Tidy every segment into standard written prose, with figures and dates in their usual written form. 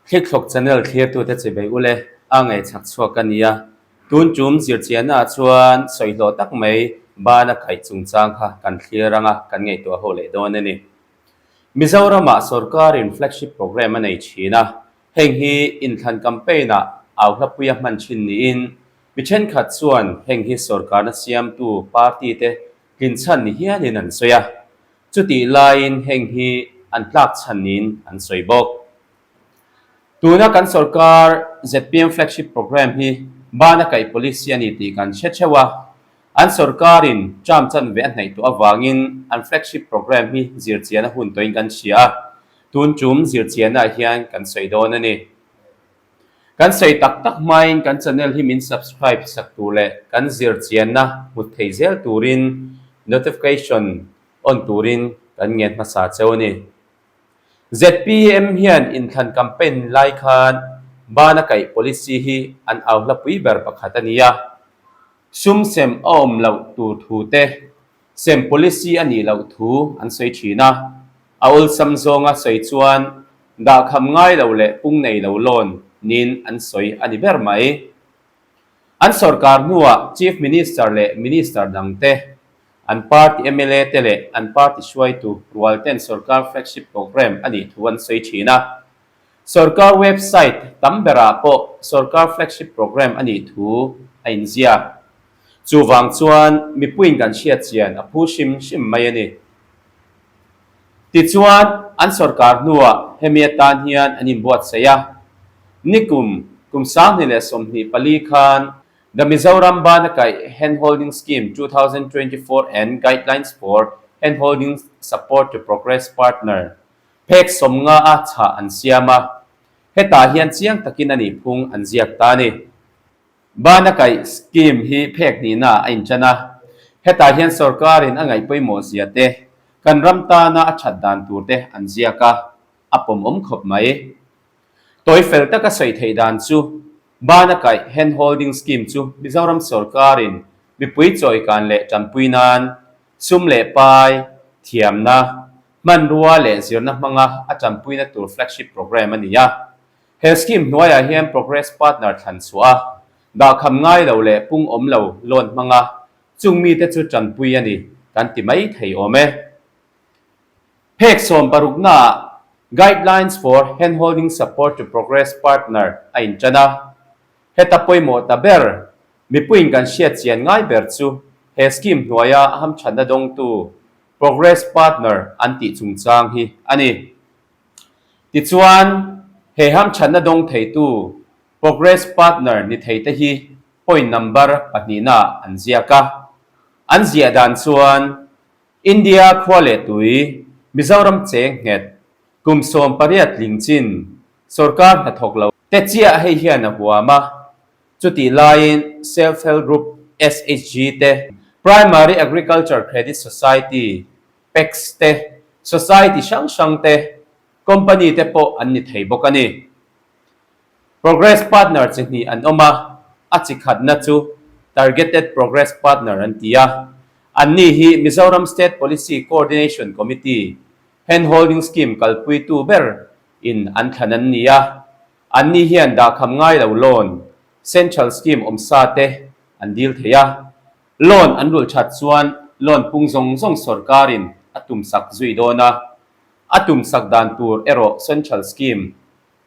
Thlikthlawk channel thlirtute chibei ule a ngaihchak chhuak a nia. Tun tum zirchiannaah chuan sawihlawh tak mai bana kaih chungchang kha kan thlir anga kan ngaihtuah ho leh dawn a ni. Mizoramah sorkarin flagship programme a nei thin a, heng hi inthlan campaign-ah auhlapuia hman thin niin mi thenkhat chuan heng hi sorkarna siamtu party te tlinchhan ni hialin an sawi a. Chutih laiin heng hi an tlak chhan niin an sawi bawk. Tuna kan sorkar zpm flagship programme hi bana kaih policy a ni tih kan hre theuh a, an sorkarin term chanve a hnaih tawh avangin an flagship programme hi zirchian a hun tawhin kan hria a, tun tum zirchiannaah hian kan sawi dawn a ni. Kan sawi tak tak hmain kan channel hi min subscribe sak tur leh kan zirchianna hmu thei zel turin notification on turin kan ngen hmasa cheu a ni. Zpm hian inthlan campaign lai khan bana kaih policy hi an au hlapui ber pakhat a ni a. Sum sem a awm loh tur thu te, sem policy a nih loh thu an sawi thin a. A awlsam zawnga sawi chuan dahkham ngai lo leh pung nei lo loan niin an sawi a ni ber mai. An sorkar hnuah Chief Minister leh Minister dangte, an party mla te leh an party hruaitu rualten sorkar flagship programme a nih thu an sawi thin a. Sorkar website tam berah pawh sorkar flagship programme a nih thu a inziak. Chuvang chuan mipuiin kan hriat chian a phu hrim hrim mai a ni. Tichuan, an sorkar hnuah hemi atan hian an inbuatsaih a. Nikum kum 2024 khan The Mizoram Banakaih Handholding Scheme 2024 and Guidelines for Handholding Support to Progress Partner phek 50 a chhah an siam a, hetah hian chiang takin a nihphung an ziak ta a ni. Banakaih scheme hi phek hnihna a inṭan a, hetah hian sorkarin a ngaih pawimawh zia te, kan ram tana a ṭhat dan tur te an ziak a, a pawmawm khawp mai. Tawi fel taka sawi theih dan chu Banakaih Hand Holding Scheme chu Mizoram sorkarin mipui chawikan leh ṭanpui nan sum leh pai, thiamna, hmanrua leh zirna hmanga a ṭanpuina tur flagship programme a ni a. He scheme hnuaiah hian Progress Partner thlan chhuah a, dahkham ngai lo leh pung awm lo loan hmanga chung mite chu tanpui a ni kan ti mai thei awm e. Phek 16naah Guidelines for Handholding Support to Progress Partner a intan a. Heta pawimawh ta ber, mipuiin kan hriat chian ngai ber chu he scheme hnuaia hamthatna dawngtu Progress Partner an tih chungchang hi a ni. Tichuan, he hamthatna dawng theitu Progress Partner ni theite hi point number pahnihnaah an ziak a. An ziah dan chuan, India khua leh tui, Mizoram cheng nghet, kum 18 tling chin, sorkar hnathawk lo te chiah hei hian a huam a. Chutih laiin Self Help Group, SHG, te, Primary Agriculture Credit Society, PACS te, society hrang hrang te, company te pawh an ni thei bawk a ni. Progress partner chi hnih an awm a, a chi khatna chu Targeted Progress Partner an ti a. Anni hi Mizoram State Policy Coordination Committee, Hand Holding Scheme kalpuitu ber in an thlan an ni a. Anni hian dahkham ngai lo loan, Central Scheme awmsa te an dil thei a. Loan an rulh that chuan loan pung zawng zawng sorkarin a tumsak zui dawn a, a tumsak dan tur erawh Central Scheme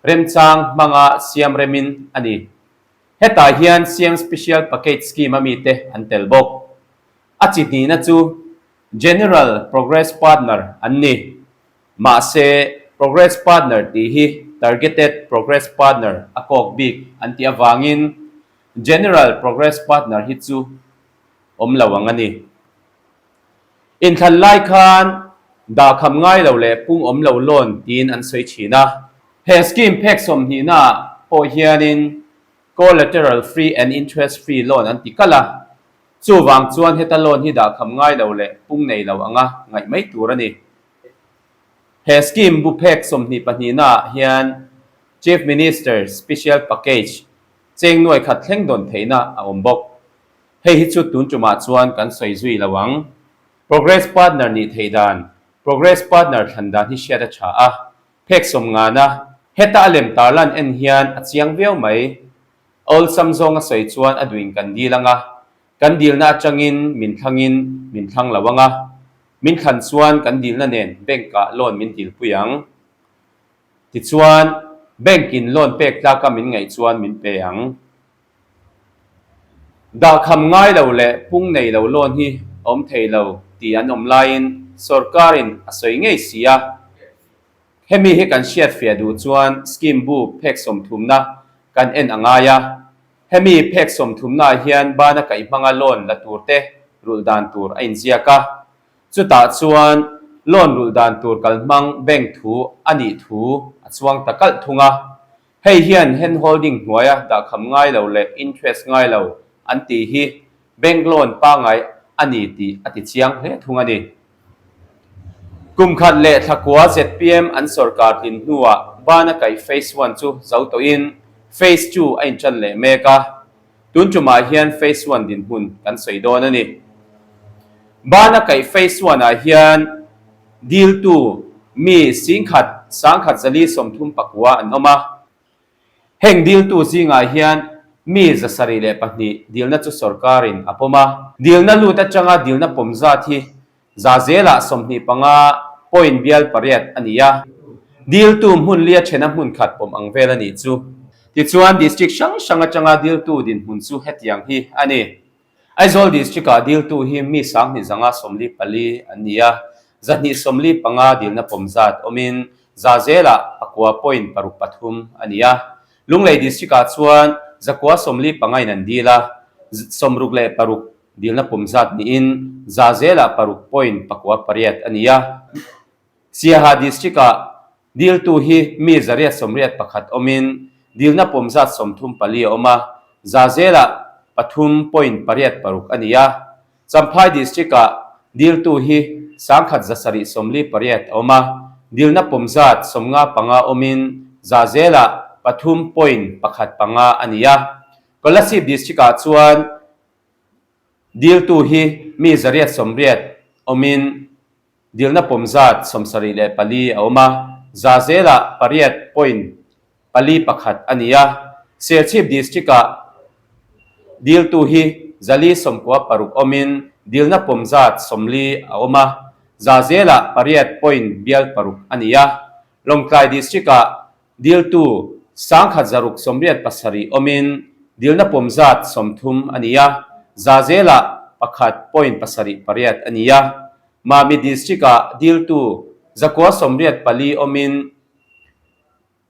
remchang hmanga siam remin a ni. Hetah hian Siam Special Package Scheme a mite an tel bawk. A chi hnihna chu General Progress Partner an ni. Mahse, Progress Partner tih hi Targeted Progress Partner a kawk bik an tih avangin General Progress Partner hi chu awm lo ang a ni. Inthlan lai khan dahkham ngai lo leh pung awm lo loan tiin an sawi thin a. He scheme phek 20naah pawh hianin Collateral Free and Interest Free Loan an ti kalh a. Chuvang chuan heta loan hi dahkham ngai lo leh pung nei lo anga ngaih mai tur a ni. He scheme bu phek 22naah hian Chief Minister Special Package Cheng nuai khat thleng dawn theihna a awm bawk. Hei hi chu tun tumah chuan kan sawi zui lo ang. Progress partner nih theih dan, Progress partner thlan dan hi hriat a tha a, phek 50na. Heta a lem tarlan en hian a chiang viau mai. Awlsam zawnga sawi chuan a duin kan dil anga, kan dilna atangin min thlangin min thlang lo anga, min thlan chuan kan dilna nen bank-ah loan min dilpui ang. Tichuan, bank-in loan pek tlaka min ngaih chuan min pe ang. Dahkham ngai lo leh pung nei lo loan hi a awm thei lo tih an awm laiin sorkarin a sawi ngei si a. Hemi hi kan hriatfiah duh chuan scheme bu phek sawmthumna kan en a ngai a. Hemi phek sawmthumnaah hian bana kaih hmanga loan la turte rulh dan tur a inziak a. Chutah chuan loan rulh dan tur kalhmang bank thu a nih thu a chuang ta kalh thung a. Hei hian hand holding hnuaia dahkham ngai lo leh interest ngai lo an tih hi bank loan pangngai a ni tih a ti chiang hle thung a ni. Kum khat leh thlakua zpm an sorkar tlin hnuah bana kaih phase one chu zo tawhin phase two a inṭan leh mek a, tun ṭumah hian phase one dinhmun kan sawi dawn a ni. Bana kaih phase one ah hian Diltu mi singkhat sangkhat zali 34 an awm a. Heng diltu zingah hian mi 72 dilna chu sorkarin a pawm a. Dilna lut atanga dilna pawm zat hi za zelah 25 point bial pariat a ni a. Diltu hmun lia thena hmun khat pawm ang vel a nih chu. Tichuan district hrang hrang atanga diltu dinhmun chu hetiang hi a ni. Aizawl District-ah diltu hi mi 2254 an ni a, 275 dilna pawm zat awmin za zelah pakua point paruk pathum a ni a. Lunglei District-ah chuan zakua 45 in an dil a, 66 dilna pawm zat niin za zelah paruk point pakua pariat a ni a. Siaha District-ah diltu hi mi 881 awmin dilna pawm zat 34 a awm a, za zelah pathum point pariat paruk a ni a. Champhai District-ah diltu hi 1778 a awm a, dilna pawm zat 55 awmin za zelah pathum point pakhat panga a ni a. Kolasib District-ah chuan diltu hi mi 880 awmin Dilna pawm zat 74 a awm a, za zelah pariat point pali pakhat a ni a. Serchhip District-ah diltu hi 496 awmin dilna pawm zat 40 a awm a, za zelah pariat point bial paruk a ni a. Lawngtlai District-ah diltu 1687 awmin dilna pawm zat 30 a ni a, za zelah pakhat point pasarih pariat a ni a. Mami District-ah diltu 984 awmin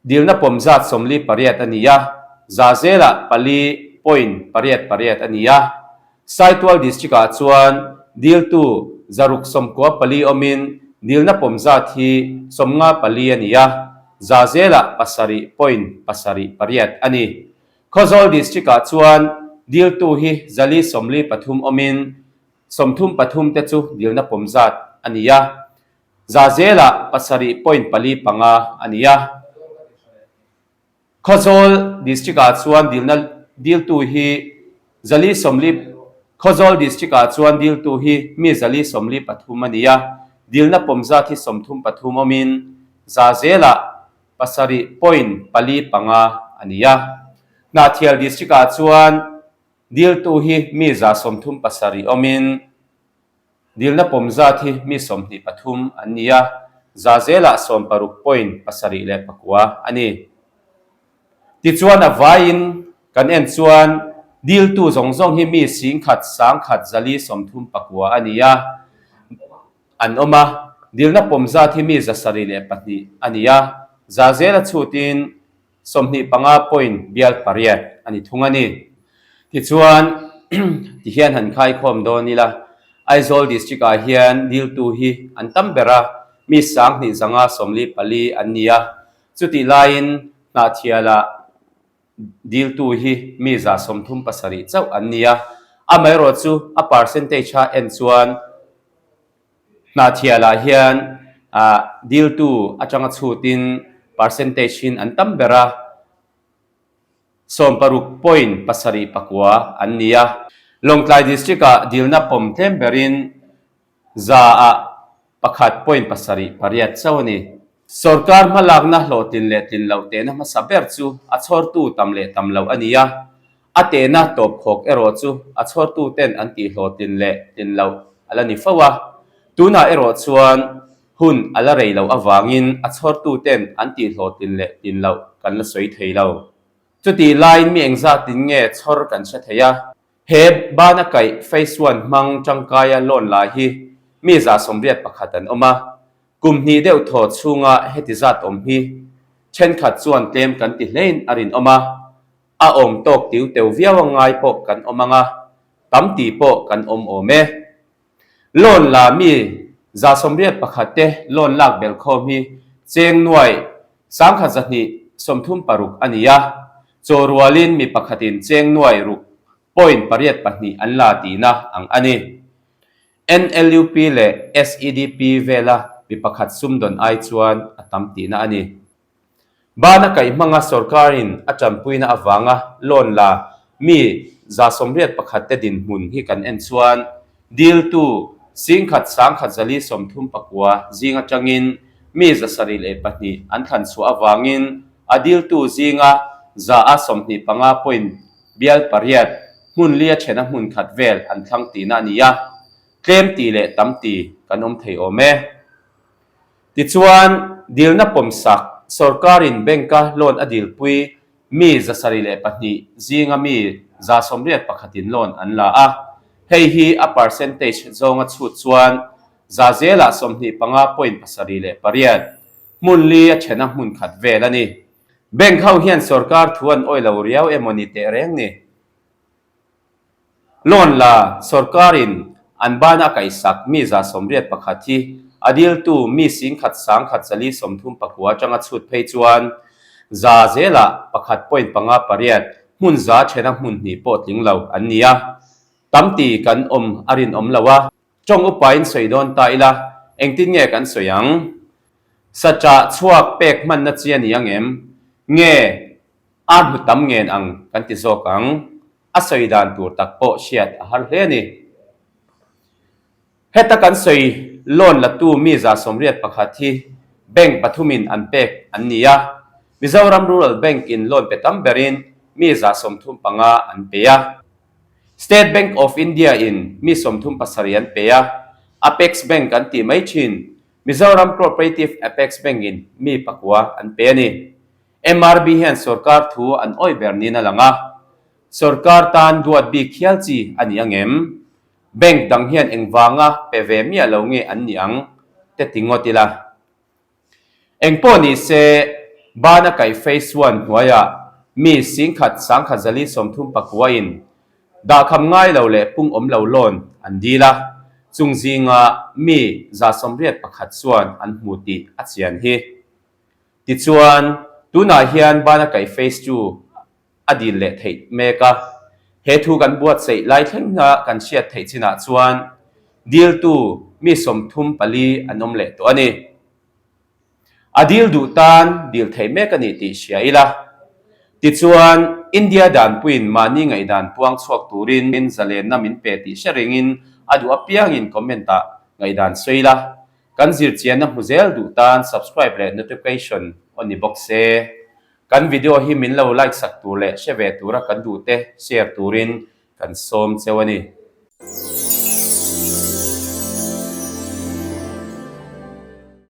dilna pawm zat 48 a ni a, za zelah pali point pariat pariat a ni a. Saitual District-ah chuan diltu 694 awmin dilna pawm zat hi 54 a ni a, za zelah pasarih point pasarih pariat a ni. Khawzawl District-ah chuan diltu hi 443 awmin 33 te chu dilna pawm zat a ni a, za zelah pasarih point pali panga a ni a. Khawzawl District-ah chuan dilna diltu hi 440 Khawzawl District-ah chuan diltu hi mi 443 a ni a, dilna pawm zat hi 33 awmin za zelah pasarih point pali panga a ni a. Hnahthial District-ah chuan Diltu hi mi 37 awmin dilna pawm zat hi mi 23 an ni a, za zelah sawmparuk point pasarih leh pakua a ni. Tichuan a vaiin kan en chuan diltu zawng zawng hi mi singkhat sangkhat zali 39 a ni a, an awm a, dilna pawm zat hi mi 72 a ni a, za zela chhutin 25 point bial pariat a ni thung a ni. Tichuan, tihian han khaikhawm dawn ila, Aizawl District-ah hian diltu hi an tam ber a, mi 2254 an ni a, chutih laiin Hnahthialah diltu hi mi 137 chauh an ni a, amaherawhchu a percentage-a en chuan Hnahthialah hian diltu atanga chhutin percentage in an tam ber a, sawmparuk point pasarih pakua an ni a. Lawngtlai District-ah dilna pawm tlem berin za ah pakhat point pasarih pariat chauh a ni. Sorkar hmalakna hlawhtlin leh tlin loh tehna hmasa ber chu a chhawrtu tam leh tam loh a ni a, a tehna tawpkhawk erawh chu a chhawrtuten an tih hlawhtlin leh tlin loh a la ni fo a. Tunah erawh chuan hun a la rei loh avangin a chhawrtuten an tih hlawhtlin leh tlin loh kan la sawi thei lo. Chutih laiin mi engzatin nge chhawr kan hre thei a? He bana kaih Phase One hmang tangkaia loan la hi mi 181 an awm a, kum hnih deuh thaw chhunga heti zat awm hi thenkhat chuan tlem kan ti hlein a rinawm a, a awm tawk tiu teu viau a ngai pawh kan awm ang a, tam ti pawh kan awm awm e. Loan la mi 181 te loan lak belhkhawm hi cheng nuai 1236 a ni a, chaw rualin mi pakhatin cheng nuai ruk point pariat pahnih an la tihna ang a ni. NLUP leh SEDP vela mi pakhat sumdawn ai chuan a tam tihna a ni. Bana kaih hmanga sorkarin a tanpuina avanga loan la mi 181 te dinhmun hi kan en chuan diltu 10,939 zing atangin mi 72 an thlan chhuah avangin a diltu zinga 25% point bial pariat hmun lia thena hmun khat vel an thlang tihna a ni a, tlem ti leh tam ti kan awm thei awm e. Tichuan, dilna pawmsak sorkarin bank-a loan a dilpui mi 72 zinga mi 81-in loan an la a, hei hi a percentage zawnga chhut chuan za zelah 25 point pasarih leh pariat, hmun li a thena hmun khat vel a ni. Bank ho hian sorkar thu an awih lo riau emaw ni teh reng ni. Loan la sorkarin an bana a kaihsak mi 81 hi a diltu mi 10,139 atanga chhut phei chuan za zelah pakhat point panga pariat hmun za thena hmun hnih pawh tling lo an ni a, tam ti kan awm a rinawm lo a. Tawng upain sawi dawn ta ila, engtin nge kan sawi ang? Sacha chhuak pek hmanna chi a ni ang em? Nge a hnu tam ngen ang kan ti zawk ang? A sawi dan tur tak pawh hriat a har hle a ni. Heta kan sawi loan latu mi 81 hi bank pathumin an pek an ni a, Mizoram Rural Bank in loan pe tam berin mi 35 an pe a. State Bank of India in mi 37 an pe a, Apex Bank an tih mai thin Mizoram Cooperative Apex Bank in mi pakua an pe a ni. MRB hian sorkar thu an awih ber niin a lang a, sorkar tan duat bik hial chi a ni ang em? Bank dang hian engvanga pe ve miah lo nge an ni ang? Te ti ngawt ila. Engpawh ni se, bana kaih Phase One hnuaiah mi 10,139 in dahkham ngai lo leh pung awm lo loan an dil a, chung zinga mi 81 chuan an hmu tih a chian hi. Tichuan, tunah hian bana kaih Phase Two a dil leh theih mek a. He thu kan buatsaih lai thleng a kan hriat theih chinah chuan diltu mi 34 an awm leh tawh a ni. A dil duh tan dil theih mek a ni tih hria ila. Tichuan, India danpuiin mahni ngaihdan puang chhuak turin zalenna min pe tih hre rengin a duh apiangin comment-ah ngaihdan sawi ila. Kan zirchianna hmu zel duh tan subscribe leh notification on ni bawk se. Kan video hi min lo like sak tur leh hre ve tura kan duhte share turin kan sawm cheu a ni.